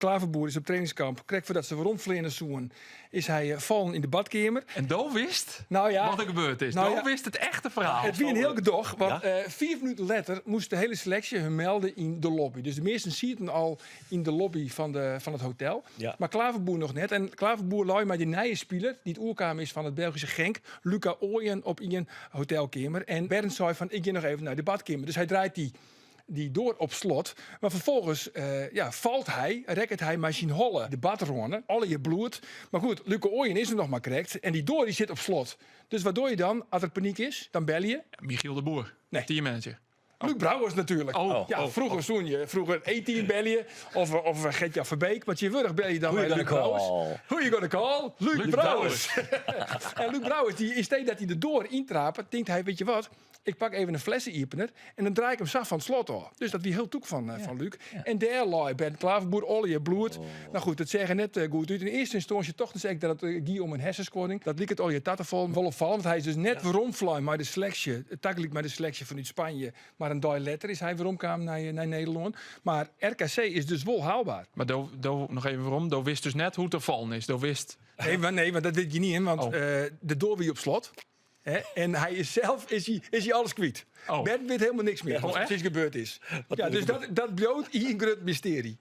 Klaverboer is op trainingskamp. Krekt foardat se weromfleane soene, is hy fallen yn de badkeamer. En do wist Nou ja. wat der gebeurd is. Nou Do ja. wist it echte ferhaal. It wie in hiel gedoch, want 5 minuten letter moast de hiele seleksje him melde yn de lobby. Dus de measten sieten al yn de lobby fan it hotel. Mar Klaverboer noch net. En Klaverboer lei mei dy nije spiler, dy't oerkaam is fan it Belgyske Genk, Luca Ooyen, op ien hotelkeamer. En Bernd sei fan, ik gean noch even nei de badkeamer. Dus hy draait dy doar op slot. Mar ferfolgens ja, falt hy, rekket hy mei syn holle de badrâne, allegear bloed. Mar goed, Luca Ooyen is der noch mar krekt en dy doar dy sit op slot. Dus wat dogge je dan as der panyk is? Dan belje je. Michiel de Boer, Nee. teammanager. Luuk Brouwers natuerlik. Oh, Ja, oh, froeger oh. soene je froeger E-team belje of Gertjan Verbeek. Mar tsjintwurdich belje je dan Who you by Luuk gonna Brouwers. call? Who you gonna call? Luuk Luuk Brouwers. En Luuk Brouwers, dy, yn stee dat hy de doar yntrapet, tinkt hy, weet je wat, ik pak even in flesse-iepener en dan draai ik him sa fan it slot ôf. Dus dat wie hiel tûk fan Luuk. En dêr lei Bernd Klaverboer, allegear bloed. No goed, it seach der net goed út. Yn earste ynstânsje tochten se ek dat it gie om in harsenskodding. Dat liket allegear ta te fallen. Wol opfallend, want hy is dus net weromflein mei de seleksje, tagelyk mei de seleksje fanút Spanje. Mar in dei letter is hy weromkaam nei Nederlân. Mar RKC is dus wol haalber. Mar do, do, noch even werom, do wist dus net hoe't er fallen is. Do wist... Nee, mar, nee, want dat wit je net, want de doar wie op slot. Hè, en hy is sels is hy alles kwyt. Bernd wit hielendal niks mear wat Oh, echt? presys gebeurd is. Ja, dus dat bliuwt in grut mystearje.